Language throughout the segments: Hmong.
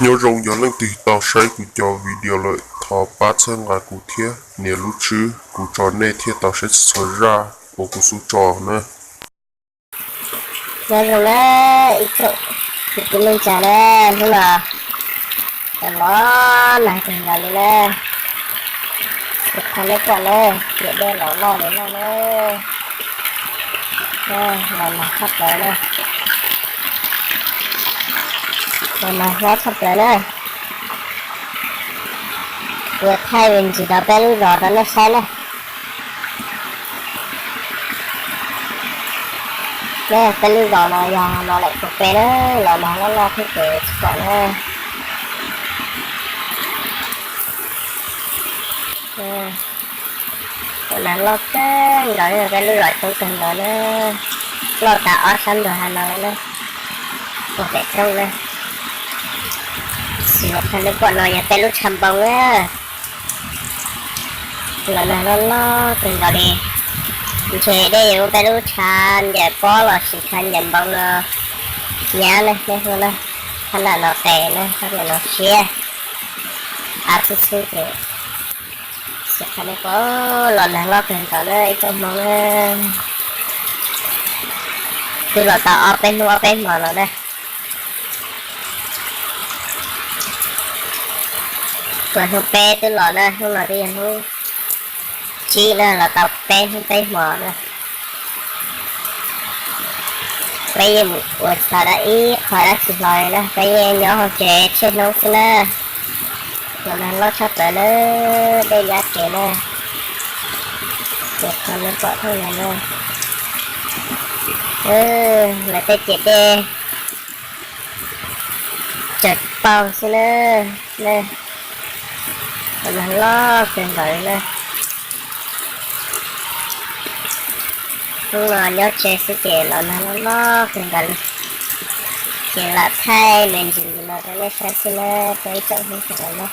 Nyob zoo yog leej twg tau saib kuv cov video lawm thov pab txhawb nqa kuv thiab nias lub tswb, kuv tso nej thiaj tau saib txhua zaj uas kuv xub tso na. Nyob zoo na ib tsoom kwv tij neej tsa na, hnub no los nag kawg nkaus li na, kuv qhia nej pom na, ciam dej los loj li no na, los nag tshaj plaws na, los nag hlob tshaj plaws na. Kuv thaij me ntsis rau peb lub zos rau nej saib na. Peb lub zos no yog no lawm puag pem na, los nag loj loj thiab ces tsis pom na. Los nag loj kawg nkaus li, peb lub zos coob kawg nkaus na, loj tas ob sab ntuag hav no lawm na, puag pem roob na. Xws li qhov nej pom no yog peb lub tshav npoo na, los nag loj loj kawg nkaus li, ntshe dej yuav muab peb lub tshav ncaws pob los sis tshav ncaws npoo no nyab na, nej hu na, thab nram no qes na, thab nram no siab, av xwb xwb ces xws li qhov nej pom los nag loj kawg nkaus na ib tsoom Hmoob na. Twb los tau ob peb hnub ob peb hmo no na. Puag hnub peb twb los na, hnub no twb yog hnub tsib na, los tau peb hnub peb hmo na. Peb yeej mus ua tsis tau dab ib qho dab tsi hlo li na, peb yeej nyob hauv tsev tsheej hnub xwb na. Los nag loj tshaj plaws na, dej nyab tsev na. Ces qhov nej pom thooj no na, lawv tej ciam dej tsaws paug xwb na. Los nag loj kawg nkaus li na. Hnub no nyob tsev xwb ces los nag loj loj kawg nkaus li. Ces lam thaij me ntsis no rau nej saib xwb na, peb ib tsoom Hmoob sawv daws na.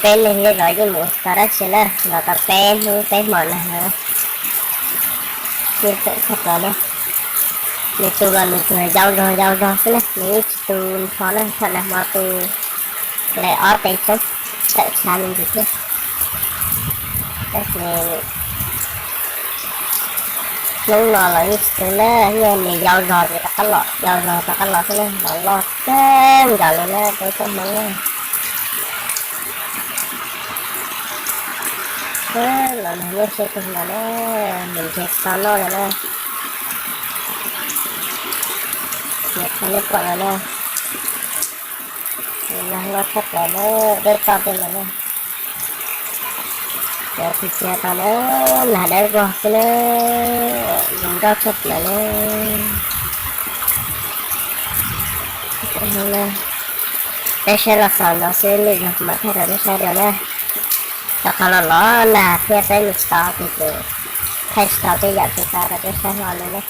Peb neeg zej zos yeej mus tsis tau dab tsi na, los tau peb hnub peb hmo nag no. Yeej txawm tshaj plaws na. Nws tu los nws tsuas yau zog yau zog xwb na, nws yeej tsis tu nrho na, thaum nag hmo tu lawm ob peb tsoob tawm tshav me ntsis thiab. Tab sis hnub no los yeej tsis tu na, yeej nws yau zog ces rov qab los, yau zog rov qab los xwb na, los loj kawg nkaus li na peb tsoom Hmoob na. Los nag nyuaj siab kawg nkaus na, mus nrhiav tsis tau noj li na. Qhov nej pom no na, nag loj tshaj plaws na, dej toj tej no na. Cov txiv txiav tau na, nag dawb vog xwb na, zoo nkauj tshaj plaws na. Peb saib los xaus no xwb, lwm zaus kuv mam thaij rau peb saib dua na. Rau qhov los los nag thiab peb mus tsis tau tus ces thaij tsis tau tej yam txawv txav rau peb saib hlo li na.